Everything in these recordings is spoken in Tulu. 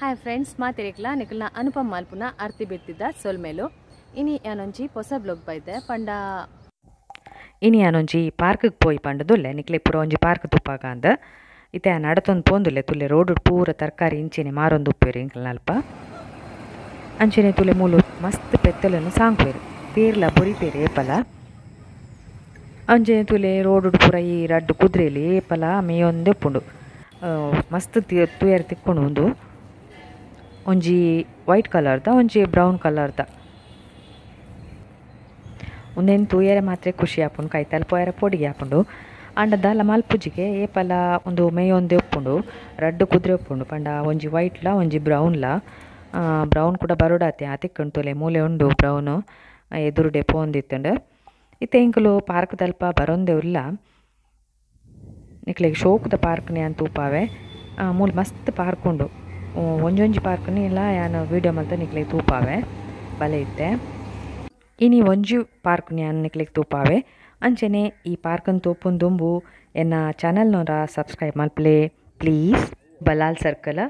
ಹಾಯ್ ಫ್ರೆಂಡ್ಸ್, ಮಾತಿರಿಕ್ಲ ನಿಕಲ್ನ ಅನುಪಮ್ ಮಾಲ್ಪುನ ಅರ್ತಿ ಬಿತ್ತಿದ್ದ ಸೊಲ್ಮೇಲು. ಇನಿ ಯಾನೊಂಜಿ ಹೊಸ ಬ್ಲಾಗ್ ಬೈದೆ ಪಂಡ ಇನಿ ಯಾನೊಂಜಿ ಪಾರ್ಕ್ಗೆ ಪೋಯಿ ಪಂಡದುಲ್ಲೆ ನಿಕ್ಲೆ ಪೂರ ಒಂಜಿ ಪಾರ್ಕ್ ತುಪ್ಪಾಗಂದ ಇತ್ತೆ ನಡತೊಂದು ಪೋಂದುಲ್ಲೆ ತುಲೆ ರೋಡ್ ಪೂರ ತರಕಾರಿ ಇಂಚೆನೆ ಮಾರೊಂದು ಉಪ್ಪೇರು ಇಂಕಲ್ನಲ್ಪ ಅಂಚೆನೆ ತುಲೆ ಮೂಲು ಮಸ್ತ್ ಪೆತ್ತಲನ್ನು ಸಾಂಕ್ವೇರು ತೇರ್ಲ ಬೊರಿಪೇರು ಏಪಲ ಅಂಚೆನೆ ತುಲೆ ರೋಡ್ ಪೂರ ಈ ರಡ್ಡು ಕುದುರೆಲಿ ಏಪಲ ಮೇಯೊಂದೇ ಉಪ್ಪುಂಡು ಮಸ್ತ್ ತುಯರ್ ತಿಕ್ಕೊಂಡು ಒಂದು ಒಂಜಿ ವೈಟ್ ಕಲರ್ದ ಒಂಜಿ ಬ್ರೌನ್ ಕಲರ್ದ ಒಂದೇನು ತೂಯರೆ ಮಾತ್ರ ಖುಷಿ ಆಪುಂಡು ಕೈತಲ್ ಪೋಯರೆ ಪೊಡಿಗೆ ಆಪುಂಡು ಅಂಡ ದಾಲ ಮಲ್ಪುಜಿಗೆ ಏಪಲ ಒಂದು ಮೇಯೊಂದೇ ಉಪ್ಪುಂಡು ರಡ್ಡು ಕುದುರೆ ಉಪ್ಪುಂಡು ಪಂಡ ಒಂಜಿ ವೈಟ್ಲ ಒಂಜಿ ಬ್ರೌನ್ಲ ಬ್ರೌನ್ ಕೂಡ ಬರೋಡಾತೆ ಆ ತಿಕ್ಕುಂಡು ತೊಲೆ ಮೂಲೆ ಉಂಡು ಬ್ರೌನು ಎದುರುಡೆ ಪೋಂದಿತ್ತುಂಡು ಇತ್ತೆ ಇಂಕುಲು ಪಾರ್ಕ್ ದಲ್ಪ ಬರೋಂದೇ ಉಲ್ಲ ನಿಕ್ಲೆಗ್ ಶೋಕುದ ಪಾರ್ಕ್ನೆ ಅಂತ ತೂಪಾವೆ ಮೂಲು ಮಸ್ತ್ ಪಾರ್ಕ್ ಉಂಡು ಒಂಜೊಂಜಿ ಪಾರ್ಕ್ನಿ ಎಲ್ಲ ಯಾನ್ ವೀಡಿಯೋ ಮಲ್ತ ನಿಕ್ಲೆಗ್ ತೂಪಾವೆ ಬಲೆ ಇತ್ತೆ ಇನಿ ಒಂಜಿ ಪಾರ್ಕ್ ಯಾನ್ ನಿಕ್ಲೆಗ್ ತೂಪಾವೆ ಅಂಚನೆ ಈ ಪಾರ್ಕನ್ ತೂಪುನ್ ದುಂಬು ಎನ್ನ ಚಾನಲ್ನೋರ ಸಬ್ಸ್ಕ್ರೈಬ್ ಮಲ್ಪಲೆ ಪ್ಲೀಸ್. ಬಲಾಲ್ ಸರ್ಕಲ್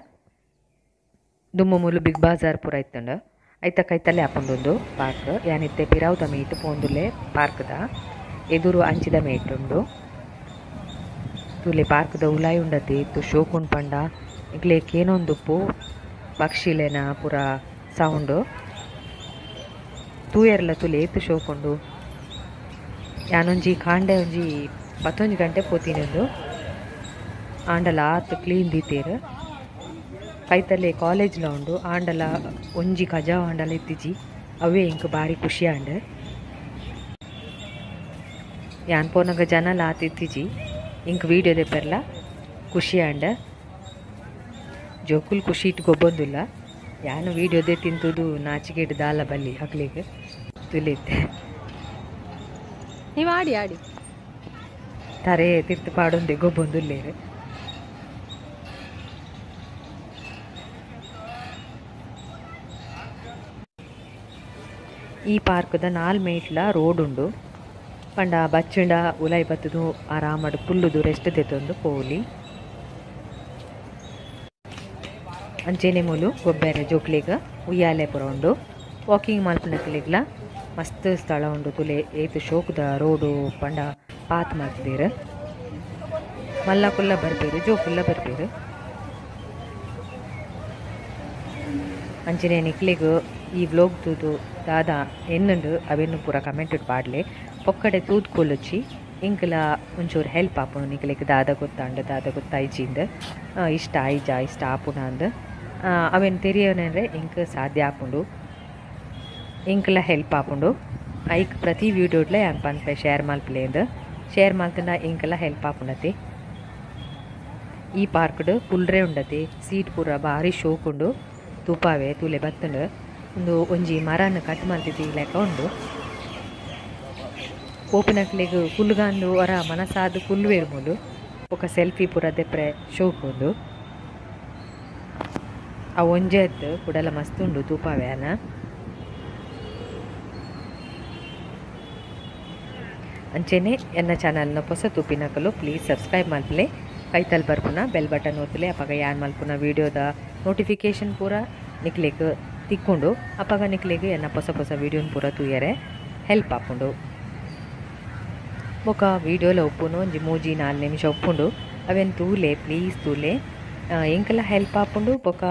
ದುಂಬು ಮೂಲು ಬಿಗ್ ಬಾಜಾರ್ ಪೂರ ಇತ್ತುಂಡು ಐತ ಕೈತಲ್ಲೇ ಆಪುಂಡೊಂದು ಪಾರ್ಕ್ ಯಾನಿತ್ತೆ ಪಿರಾವುದ ಮೇಟ್ ಪೋಂದುಲೆ ಪಾರ್ಕ್ದ ಎದುರು ಅಂಚಿದ ಮೇಟ್ ಉಂಡು ತೂಲೆ ಪಾರ್ಕ್ದ ಉಲಾಯಿ ಉಂಡತಿ ಇತ್ತು ಶೋಕುಂಡು ಪಂಡ ಇಗ್ಲೇಕ್ ಏನೊಂದುಪ್ಪು ಪಕ್ಷಿಲೇನ ಪೂರ ಸೌಂಡು ತೂಯರ್ಲ ತುಲೆ ಏತು ಶೋಕುಂಡು ಯಾನೊಂಜಿ ಕಾಂಡೆ ಒಂಜಿ 11 ಗಂಟೆ ಪೋತಿನೊಂದು ಆಂಡಲ ಆತ್ ಕ್ಲೀನ್ ದೀತೇರು ಕೈತಲ್ಲೇ ಕಾಲೇಜ್ಲ ಉಂಡು ಆಂಡಲ ಒಂಜಿ ಕಜಾವ್ ಆಂಡಲ ಇತ್ತಿಜಿ ಅವೇ ಇಂಕ್ ಬಾರಿ ಖುಷಿ ಆಂಡ್ ಯಾನ್ ಪೋನಗ ಜನಲ ಆತ್ ಇತ್ತಿಜಿ ಇಂಕ್ ವೀಡಿಯೋ ದೆಪ್ಪೆರ್ಲ ಖುಷಿ ಆಂಡ್ ಜೋಕುಲ್ ಖುಷಿ it ಗೊಬ್ಬೊಂದುಲ್ಲ ಯಾನು ವೀಡಿಯೋದೇ ತಿಂತುದು ನಾಚಿಕೆಟ್ ದಾಲ ಬಲ್ಲಿ ಅಕ್ಲಿಗೆ ತುಲಿತ್ತೆ ನೀವು ಆಡಿ ಆಡಿ ತರೆ ತಿರ್ತು ಪಾಡೊಂದೆ ಗೊಬ್ಬೊಂದುಲ್ಲೇರು ಈ ಪಾರ್ಕ್ದ 4 ಮೇಟ್ಲ ರೋಡ್ ಉಂಡು ಪಂಡ ಬಚ್ಚಂಡ ಉಲಾಯಿ ಬತ್ತದು ಆರಾಮಡು ಕುಲ್ಲುದು ರೆಸ್ಟ್ ದೆತ್ತೊಂದು ಪೋಲಿ ಅಂಚೆನೆ ಮೂಲು ಗೊಬ್ಬೆರೆ ಜೋಕ್ಲೆಗ್ ಉಯ್ಯಾಲೆ ಪೂರ ಉಂಡು ವಾಕಿಂಗ್ ಮಲ್ಪುನಕ್ಲೆಗ್ಲ ಮಸ್ತ್ ಸ್ಥಳ ಉಂಡು ತುಲೆ ಏತ್ ಶೋಕುದ ರೋಡು ಪಂಡ ಪಾತ್ ಮಲ್ತುದೆರ್ ಮಲ್ಲ ಕುಲ್ಲ ಬರ್ಪೇರು ಜೋಕುಲ್ಲ ಬರ್ಪೇರು ಅಂಚೆನೆ ನಿಕ್ಲೆಗ್ ಈ ವ್ಲೋಗ್ ತೂದು ದಾದ ಎನ್ನುಂಡು ಅವೆನ್ನು ಪೂರ ಕಮೆಂಟ್ ಪಾಡ್ಲೆ ಪೊಕ್ಕಡೆ ತೂದ್ ಕೊಲ್ಲೊಚ್ಚಿ ಇಂಕಲ ಒಂಚೂರು ಹೆಲ್ಪ್ ಆಪುಂಡು ನಿಕ್ಲೆಗ್ ದಾದ ಗೊತ್ತಾಂಡು ದಾದ ಗೊತ್ತಾಯ್ಜಿಂದ್ ಇಷ್ಟ ಆಯ್ಜ ಇಷ್ಟ ಆಪುಣ ಅಂದ್ ಅವೆನ್ ತೆರಿಯೋನೆಂದ್ರೆ ಇಂಕ್ ಸಾಧ್ಯ ಆಪುಂಡು ಇಂಕ್ಲ ಹೆಲ್ಪ್ ಆಪುಂಡು ಐಕ್ ಪ್ರತಿ ವೀಡಿಯೋಡ್ಲೆ ಯಾನ್ ಪನ್ಪೆ ಶೇರ್ ಮಲ್ಪುಲೆ ಶೇರ್ ಮಲ್ತಂಡ ಇಂಕ್ಲ ಹೆಲ್ಪ್ ಆಪುಂಡತಿ. ಈ ಪಾರ್ಕ್ಡ್ ಕುಲ್ರೆ ಉಂಡತಿ ಸೀಟ್ ಪೂರ ಬಾರಿ ಶೋಕ್ ಉಂಡು ತೂಪಾವೆ ತೂಲೆ ಬತ್ತುಂಡು ಒಂದು ಒಂಜಿ ಮರನ್ ಕಟ್ ಮಲ್ತಿದ್ದಿ ಲೆಕ್ಕ ಉಂಡು ಪೋಪಿನಕ್ಲೆಗ್ ಕುಲ್ಲುಗಾಂದು ಹೊರ ಮನಸಾದ್ ಕುಲ್ಲುವೆರ್ ಮೂಲು ಬೊಕ ಸೆಲ್ಫಿ ಪೂರ ದೆಪ್ರೆ ಶೋಕ್ ಉಂಡು ಆ ಒಂಜೆ ಅತ್ತ್ ಕುಡಲ ಮಸ್ತ್ ಉಂಡು ತೂಪಾವೆ ಆನ. ಅಂಚೆನೆ ಎನ್ನ ಚಾನಲ್ನ ಪೊಸ ತೂಪಿನಕುಲು ಪ್ಲೀಸ್ ಸಬ್ಸ್ಕ್ರೈಬ್ ಮಲ್ಪುಲೆ ಕೈತಲ್ ಬರ್ಪುನ ಬೆಲ್ ಬಟನ್ ಒತ್ತುಲೆ ಅಪಗ ಯಾನ್ ಮಲ್ಪುನ ವೀಡಿಯೋದ ನೋಟಿಫಿಕೇಶನ್ ಪೂರ ನಿಕ್ಲೆಗ್ ತಿಕ್ಕೊಂಡು ಅಪಗ ನಿಕ್ಲೆಗ್ ಎನ್ನ ಪೊಸ ಪೊಸ ವೀಡಿಯೋನ್ ಪೂರ ತೂಯರೆ ಹೆಲ್ಪ್ ಆಪುಂಡು. ಬೊಕ ವೀಡಿಯೋಲ ಉಪ್ಪುನು ಒಂಜಿ 3-4 ನಿಮಿಷ ಉಪ್ಪುಂಡು ಅವೆನ್ ತೂಲೆ ಪ್ಲೀಸ್ ತೂಲೆ ಎಂಕಲ ಹೆಲ್ಪ್ ಆಪುಂಡು ಬೊಕ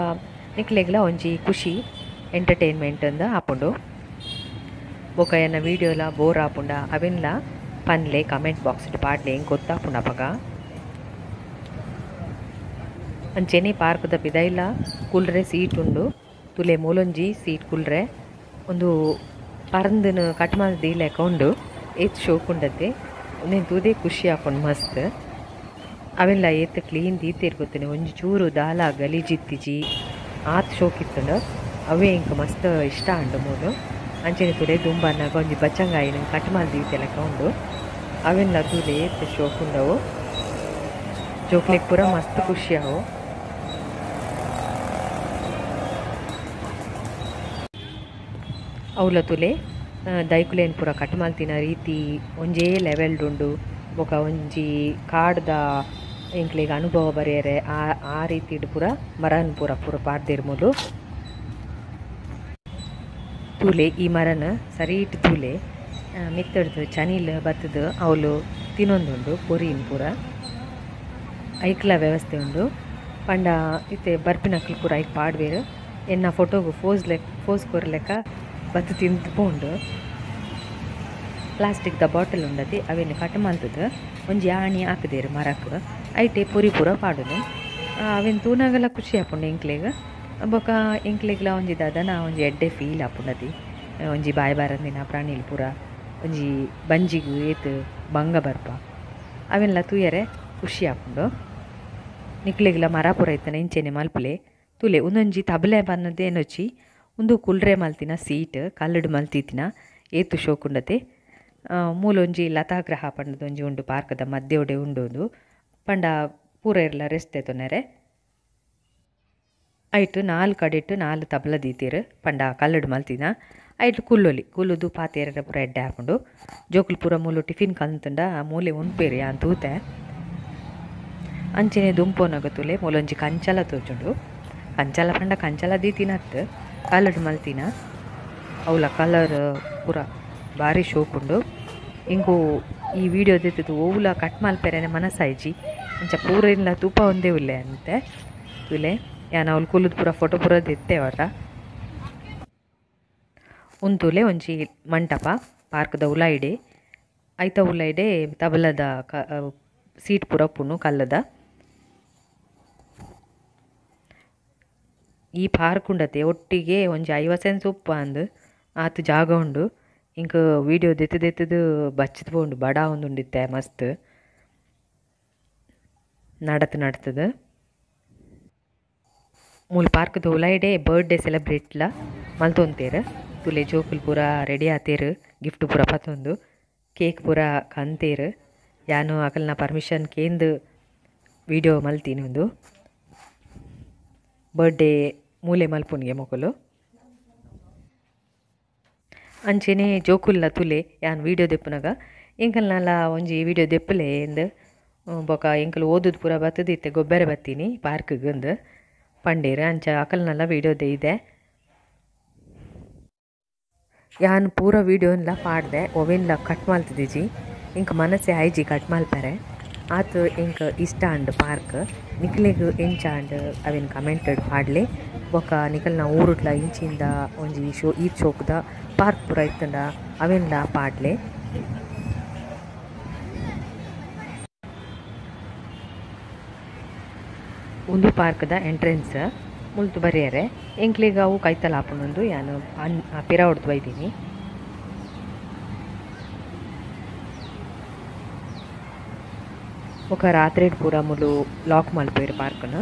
ನಿಕ್ಲೆಗ್ಲ ಒಂಜಿ ಖುಷಿ ಎಂಟರ್ಟೈನ್ಮೆಂಟ್ ಅಂದ ಆಪುಂಡು. ಬೊಕ ಎನ್ನ ವೀಡಿಯೋಲ ಬೋರ್ ಆಪುಂಡ ಅವೆನ್ಲ ಪನ್ಲೆ ಕಮೆಂಟ್ ಬಾಕ್ಸ್ ಪಾಡ್ಲೆ ಎಂಕ್ ಗೊತ್ತಾಪುಂಡು ಅಪಗ. ಅಂಚೆನೆ ಪಾರ್ಕ್ದ ಪಿದೈಲ ಕುಲ್ರೆ ಸೀಟ್ ಉಂಡು ತುಲೆ ಮೂಲೊಂಜಿ ಸೀಟ್ ಕುಲ್ರೆ ಒಂದು ಪರಂದನ್ ಕಟ್ ಮಲ್ದಿ ಲೆಕ್ಕ ಉಂಡು ಏತ್ ಶೋಕ್ ಉಂಡತೆ ಉಂದೆನ್ ತೂದೇ ಖುಷಿ ಆಪುಂಡು ಮಸ್ತ್ ಅವೆಲ್ಲ ಏತ್ ಕ್ಲೀನ್ ದೀತೆರ್ ಗೊತ್ತುಂಡು ಒಂಜಿ ಚೂರು ದಾಲ ಗಲೀಜಿತ್ತಿಜಿ ಆತ್ ಶೋಕ್ ಇತ್ತುಂಡು ಅವೇ ಇಂಕ್ ಮಸ್ತ್ ಇಷ್ಟ ಆಂಡು ಮೂಲು. ಅಂಚೆನೆ ತುಲೆ ದುಂಬನ್ನಗ ಒಂಜಿ ಬಚ್ಚಂಗಾಯಿನ ಕಟ್ ಮಲ್ದಿ ಲೆಕ್ಕ ಉಂಡು ಅವೆಲ್ಲ ತೂಲೆ ಏತ್ ಶೋಕ್ ಉಂಡವು ಜೋಕ್ಲೆಗ್ ಪೂರ ಮಸ್ತ್ ಖುಷಿ ಆವು. ಅವ್ಲ ತುಲೆ ದೈಕುಲೇನ್ ಪೂರ ಕಟ್ ಮಲ್ತಿನ ರೀತಿ ಒಂಜೇ ಲೆವೆಲ್ಡ್ ಉಂಡು ಬೊಕ ಒಂಜಿ ಕಾಡ್ದ ಎಂಕ್ಲೆಗ್ ಅನುಭವ ಬರೆಯರೆ ಆ ಆ ರೀತಿಡ್ ಪೂರ ಮರನ್ ಪೂರ ಪೂರ ಪಾಡ್ದೆರ್ ಮೂಲು ತೂಲೆ ಈ ಮರನ್ ಸರಿಟ್ ತೂಲೆ ಮಿತ್ತಡ್ದು ಚನಿಲ್ ಬತ್ತದು ಅವಳು ತಿನ್ನೊಂದುಂಡು ಪೊರಿನ್ ಪೂರ ಐಕ್ಲ ವ್ಯವಸ್ಥೆ ಉಂಡು ಪಂಡ ಇತ್ತೆ ಬರ್ಪಿನಕ್ಲು ಪೂರ ಐಕ್ ಪಾಡ್ವೇರು ಎನ್ನ ಫೋಟೋಗು ಫೋಸ್ ಲೆಕ್ಕ ಫೋಸ್ ಕೊರ್ಲೆಕ್ಕ ಬತ್ತು ತಿಂದು ಪೋಂಡು ಪ್ಲಾಸ್ಟಿಕ್ ದ ಬಾಟಲ್ ಉಂಡತಿ ಅವೇನು ಕಟ್ ಮಲ್ತದ ಒಂಜಿ ಆಣಿ ಹಾಕದೇರು ಮರಕ್ ಐಟೆ ಪೊರಿ ಪೂರ ಪಾಡುನು ಅವೇನು ತೂನಾಗಲ ಖುಷಿ ಆಪುಂಡು ಎಂಕ್ಲೆಗ್ ಬೊಕ ಎಂಕ್ಲೆಗ್ಲ ಒಂಜಿ ದಾದನ ಒಂಜಿ ಎಡ್ಡೆ ಫೀಲ್ ಆಪುಂಡತಿ ಒಂಜಿ ಬಾಯಿ ಬಾರಂದಿನ ಪ್ರಾಣಿಲ್ ಪೂರ ಒಂಜಿ ಬಂಜಿಗ್ ಏತ್ ಬಂಗ ಬರ್ಪ ಅವೆಲ್ಲ ತೂಯರೆ ಖುಷಿ ಆಪುಂಡು ನಿಕ್ಲೆಗ್ಲ ಮರ ಪೂರ ಇತ್ತನ ಇಂಚೆನೆ ಮಲ್ಪುಲೆ ತೂಲೆ ಉಂದೊಂಜಿ ತಬಲೆ ಪನ್ನದೇನೊಚ್ಚಿ ಉಂದು ಕುಲ್ರೆ ಮಲ್ತಿನ ಸೀಟ್ ಕಲ್ಲುಡ್ ಮಲ್ತಿತ್ತಿನ ಏತು ಶೋಕುಂಡತೆ ಮೂಲೊಂಜಿ ಲತಾಗ್ರಹ ಪಂಡದೊಂಜಿ ಉಂಡು ಪಾರ್ಕದ ಮಧ್ಯೊಡೆ ಉಂಡು ಉಂದು ಪಂಡ ಪೂರ ಇರ್ಲ ರೆಸ್ಟ್ ದೆತೊನೆರೆ ಐಟ್ ನಾಲ್ ಕಡೆಟ್ ನಾಲ್ ತಬಲ ದೀತೆರ್ ಪಂಡ ಕಲ್ಲುಡ್ ಮಲ್ತಿನ ಐಟ್ ಕುಲ್ಲೊಲಿ ಕುಲ್ಲುದು ಪಾತೆರ ಪೂರ ಎಡ್ಡೆ ಆಪುಂಡು ಜೋಕುಲು ಪೂರ ಮೂಲು ಟಿಫಿನ್ ಕಂತುಂಡ ಮೂಲೆ ಉನ್ಪೇರು ಯಾನ್ ತೂತೆ ಅಂಚನೆ ದುಂಪೊನಗ ತೂಲೆ ಮೂಲೊಂಜಿ ಕಂಚಲ ತೋಜುಂಡು ಕಂಚಲ ಪಂಡ ಕಂಚಲ ದೀತಿನತ್ತ್ ಕಲರ್ ಮಲ್ತಿನ ಅವಲ ಕಲರ್ ಪೂರ ಬಾರಿ ಶೋಕುಂಡು ಇಂಕು ಈ ವಿಡಿಯೋ ದೆತ್ತುದು ಓವುಲ ಕಟ್ ಮಲ್ಪೆರೆನೆ ಮನಸ್ಸಾಯ್ಜಿ ಅಂಚ ಪೂರೆನ್ಲ ತೂಪ ಒಂದೇ ಉಲ್ಲೆ ಅಂತೆ ತೂಲೆ ಯಾನ್ ಅವ್ಲು ಕುಲ್ಲುದು ಪೂರ ಫೋಟೋ ಪೂರ ದೆತ್ತೆ ಅವರ ಉಂತುಲೆ ಒಂಜಿ ಮಂಟಪ ಪಾರ್ಕ್ದ ಉಲಾಯಿಡೆ ಐತ ಉಲಾಯಿಡೆ ತಬಲದ ಸೀಟ್ ಪೂರ ಉಪ್ಪುಂಡು ಕಲ್ಲದ ಈ ಪಾರ್ಕ್ ಉಂಡತೆ ಒಟ್ಟಿಗೆ ಒಂಜಿ 50 ಸೆನ್ಸ್ ಉಪ್ಪು ಅಂದ್ ಆತ್ ಜಾಗ ಉಂಡು ಇಂಕ್ ವಿಡಿಯೋ ದೆತ್ತು ದೆತ್ತುದು ಬಚ್ಚಿದ್ ಪೋಂಡು ಬಡ ಉಂಡುಂಡಿತ್ತೆ ಮಸ್ತ್ ನಡತ್ ನಡತದ ಮೂಲು ಪಾರ್ಕ್ದ ಉಲಾಯಿಡೆ ಬರ್ತ್ಡೇ ಸೆಲೆಬ್ರೇಟ್ಲ ಮಲ್ತೊಂತೇರ್ ತುಲೆ ಜೋಕುಲು ಪೂರ ರೆಡಿ ಆತೇರ್ ಗಿಫ್ಟ್ ಪೂರ ಪತೊಂದು ಕೇಕ್ ಪೂರ ಕಂತೇರ್ ಯಾನು ಅಕಲ್ನ ಪರ್ಮಿಷನ್ ಕೇಂದು ವಿಡಿಯೋ ಮಲ್ತೀನಿ ಉಂದು ಬರ್ತ್ಡೇ ಮೂಲೆ ಮಲ್ಪುನಿಗೆ ಮೊಕಲು ಅಂಚೆನೆ ಜೋಕುಲ್ಲ ತುಲೆ ಯಾನ್ ವಿಡಿಯೋ ದೆಪ್ಪುನಗ ಎಂಕಲ್ನಲ ಒಂಜಿ ವಿಡಿಯೋ ದೆಪ್ಪುಲೆ ಎಂದ್ ಬೊಕ ಎಂಕಲ್ ಓದುದು ಪೂರ ಬತ್ತದ ಇತ್ತೆ ಗೊಬ್ಬರ ಬತ್ತೀನಿ ಪಾರ್ಕ್ಗ್ ಅಂದ್ ಪಂಡೇರ್ ಅಂಚ ಅಕಲ್ನಲ ವಿಡಿಯೋ ಇದೆ ಯಾನ್ ಪೂರ ವಿಡಿಯೋನ್ಲ ಪಾಡ್ದೆ ಒವೆನ್ಲ ಕಟ್ ಮಲ್ತದಿಜಿ ಇಂಕ್ ಮನಸ್ಸೆ ಆಯ್ಜಿ ಕಟ್ ಮಲ್ಪೆರೆ ಆತ್ ಎಂಕ್ ಇಷ್ಟ ಆಂಡ್ ಪಾರ್ಕ್ ನಿಕ್ಲೆಗ್ ಎಂಚ ಆಂಡ್ ಅವೆನ್ ಕಮೆಂಟೆಡ್ ಪಾಡ್ಲೆ ಬೊಕ ನಿಕಲ್ನ ಊರುಡ್ಲ ಇಂಚಿಂದ ಒಂಜಿ ಶೋ ಈ ಶೋಕ್ದ ಪಾರ್ಕ್ ಪೂರ ಇತ್ತುಂಡ ಅವೆನ್ಲ ಪಾಡ್ಲೆ ಉಂದು ಪಾರ್ಕ್ದ ಎಂಟ್ರೆನ್ಸ್ ಮುಲ್ತು ಬರಿಯರೆ ಎಂಕ್ಲೆಗ್ ಅವು ಕೈತಲ್ ಆಪುಂಡು ಯಾನ್ ಪಿರ ಹೊಡ್ದು ಬೈದೀನಿ ಬೊಕ ರಾತ್ರಿ ಪೂರ ಮೂಲು ಲಾಕ್ ಮಲ್ಪುವೆರ್ ಪಾರ್ಕ್ನ್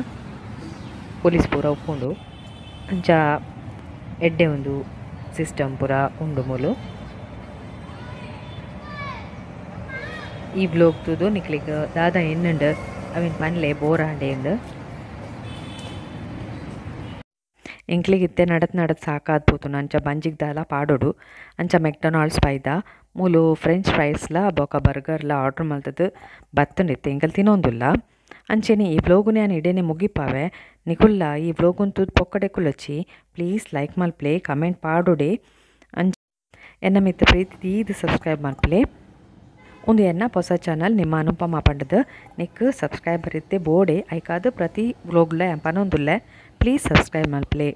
ಪೊಲೀಸ್ ಪೂರ ಉಪ್ಪುಂಡು ಅಂಚ ಎಡ್ಡೆ ಉಂದು ಸಿಸ್ಟಮ್ ಪೂರ ಉಂಡು ಮೂಲು ಈ ವ್ಲಾಗ್ ತೂದು ನಿಕ್ಲೆಗ್ ದಾದ ಎನ್ನುಂಡು ಅವೆನ್ ಪನ್ಲೆ ಬೋರ್ ಆಂಡೆ ಇಂದ್ ಎಂಕ್ಲೆಗ್ ಇತ್ತೆ ನಡತ್ ನಡತ್ ಸಾಕಾದ್ ಪೋತುಂಡು ಅಂಚ ಬಂಜಿಗ್ ದಾಲ ಪಾಡೊಡು ಅಂಚ ಮೆಕ್ಡೊನಾಲ್ಡ್ಸ್ ಪೈದ ಮೂಲು ಫ್ರೆಂಚ್ ಫ್ರೈಸ್ಲ ಬೊಕ ಬರ್ಗರ್ಲ ಆರ್ಡರ್ ಮಲ್ತದು ಬತ್ತುಂಡಿತ್ತೆ ಎಂಕಲ್ ತಿನ್ನೊಂದುಲ್ಲ ಅಂಚೆನೆ ಈ ವ್ಲಾಗುನು ಯಾನ್ ಇಡೇನೆ ಮುಗಿಪಾವೆ ನಿಕುಲ್ಲ ಈ ವ್ಲಾಗುನ್ ತೂದು ಪೊಕ್ಕಡೆ ಕುಲ್ಲೊಚ್ಚಿ ಪ್ಲೀಸ್ ಲೈಕ್ ಮಲ್ಪಲೆ ಕಮೆಂಟ್ ಪಾಡೊಡೆ ಅಂಚ ಎನ್ನ ಮಿತ್ತ ಪ್ರೀತಿ ದೀದ್ ಸಬ್ಸ್ಕ್ರೈಬ್ ಮಲ್ಪಲೆ ಉಂದು ಎನ್ನ ಪೊಸ ಚಾನಲ್ ನಿಮ್ಮ ಅನುಪಮ ಪಂಡದು ನಿಕ್ ಸಬ್ಸ್ಕ್ರೈಬರ್ ಇತ್ತೆ ಬೋಡೆ ಐಕಾದ್ ಪ್ರತಿ ವ್ಲಾಗ್ಲ ಯಾನ್ ಪನೊಂದುಲ್ಲೆ ಪ್ಲೀಸ್ ಸಬ್ಸ್ಕ್ರೈಬ್ ಮಲ್ಪಲೆ.